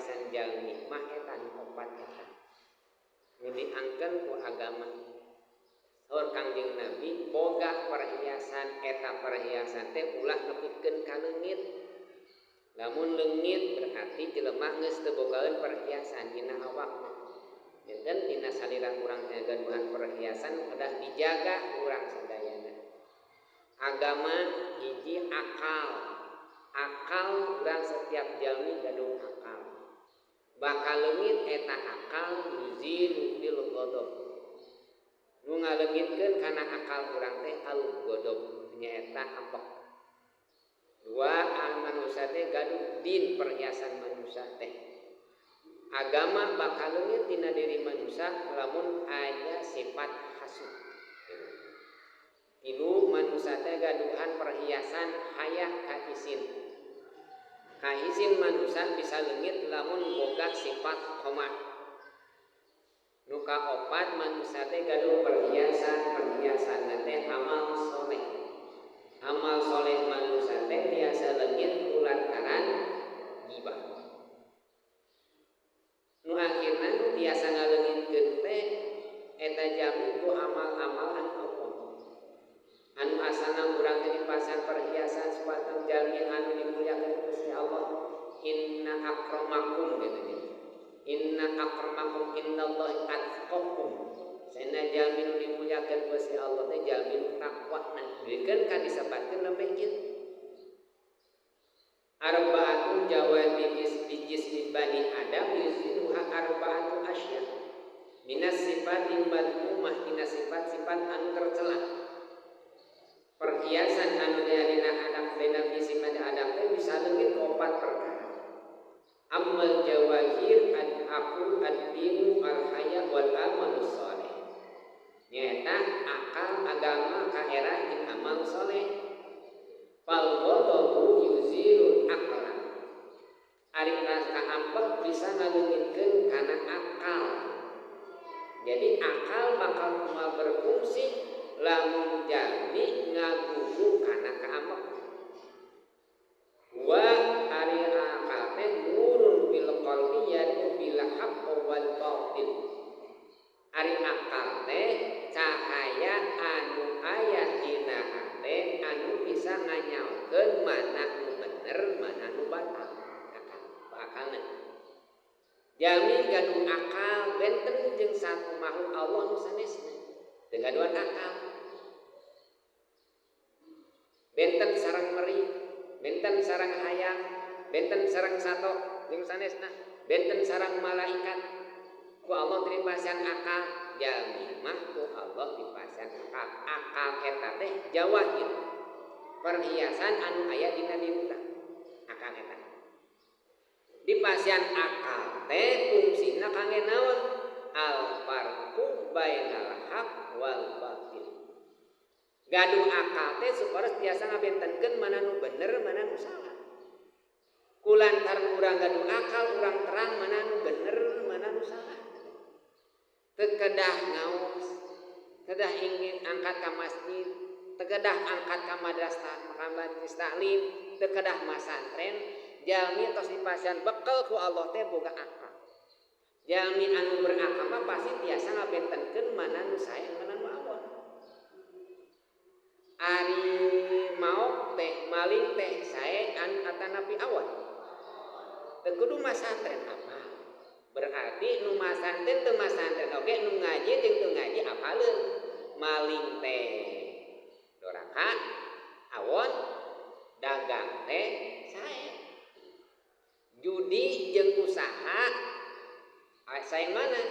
Perhiasan jalmi mah eta nu opat eta nu diangkeun ku agama. Saur Kangjeng Nabi, boga perhiasan, eta perhiasan teh ulah nepikeun ka leungit. Lamun leungit berarti jelema geus teu bogaeun perhiasan dina awakna. Janten dina salira urang teh gaduhan perhiasan kedah dijaga urang sadayana. Agama hiji, akal. Akal urang, setiap jalmi gaduh akal. Bakal leungit eta akal yuzilu bil ghadab. Nu ngaleungitkeun kana akal urang teh al ghadab, nyaeta ambek. Dua, manusia teh gaduh din, perhiasan manusia teh agama, bakal leungit dina diri manusia lamun aya sifat hasud. Tilu, manusia teh gaduhan perhiasan haya, kaisin. Kaisin manusia bisa leungit lamun boga sifat toma. Nu kaopat, manusia teh gaduh perhiasan, perhiasan teh amal soleh. Amal soleh manusia teh biasa leungit kulantaran gibah. Nu akhirna nu biasa ngaleungitkeun teh eta jalmi ku amal-amal anu apa, anu asalna urang teh dipasihan perhiasan suatu jalmi anu dimuliakan ku Gusti Allah. Inna akramakum gitu nya, inna akramakum indallahi atqakum. Saena jalmi nu dimuliakan Gusti Allah teh jalmi nu takwa. Nah, dikeun ka disebatkeun nembe kieu: arba'atu jawahir bi jismi bani adam yuziluha arba'atu asya minas sifatil madmumah, dina sifat-sifat anu tercela. Perhiasan anu dina anak, dina jisim Adam teh bisa leungit opat perkara. Ammal jawahir al aqlu, ad-dinu, al haya, wal amalus soleh, nyaeta akal, agama, kaera jeung amal soleh. Fal ghadabu yuzilul aqla, ari kaambek bisa ngaleungitkeun kana akal. Jadi akal bakal kumaha berfungsi lamun jalmi ngagugu kana kaambek. Wa ari akal teh nurun fil qalbi yad'u bil haqq wal batil. Ari akal teh cahaya anu aya dina hate anu bisa nganyaokeun mana nu bener, mana nu batal. Akal, akalna. Jalmi gaduh akal benten jeung satu makhluk Allah nu sanesna teu gaduhan akal. Benten sareng meri, benten sareng hayam, benten sareng sato jeung sanesna, benten sareng malaikat. Ku Allah dipasihan akal, jalmi mah ku Allah dipasihan akal. Akal eta teh jawahir, perhiasan anu aya dina diri urang. Akal eta dipasihan akal teh fungsina kangge naon? Al farqu bainal haq wal batil. Gaduh akal teh supaya biasa ngabentenkeun mana nu bener, mana nu salah. Kulantaran urang gaduh akal, urang terang mana nu bener, mana nu salah. Teu kedah ngaos, kedah ingin angkat ka masjid, teu kedah angkat ka madrasah, ka majelis taklim, teu kedah masantren. Jalmi tos dipasihan bekal ku Allah teh boga akal. Jalmi anu berakal mah pasti tiasa ngabentenkeun mana nu sae, mana nu awon. Ari maok teh, maling teh sae an atanapi awon? Teu kudu masantren apa. Berarti nu masantren, teu masantren oge, nu ngaji jeung teu ngaji apaleun maling teh doraka, awon, dagang teh sae. Judi jeung usaha sae mana?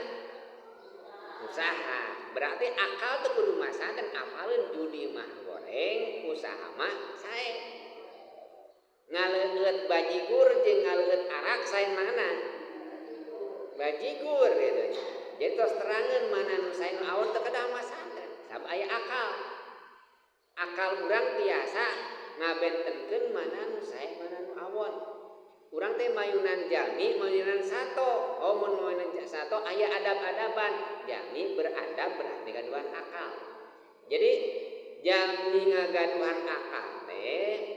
Usaha. Berarti akal teu kudu masantren, apaleun judi mah goreng, usaha mah sae. Ngaleueut bajigur jeung ngaleueut arak sae mana? Bajigur gitu. Jadi tos terangeun mana nu sae, nu awon, teu kedah masantren sabab aya akal. Akal urang tiasa ngabentenkeun mana nu sae, mana nu awon. Urang teh mayunan jalmi, mayunan sato. Oh, mun mayunan sato aya adab-adaban. Jalmi beradab berarti gaduhan akal. Jadi jalmi ngagaduhan akal teh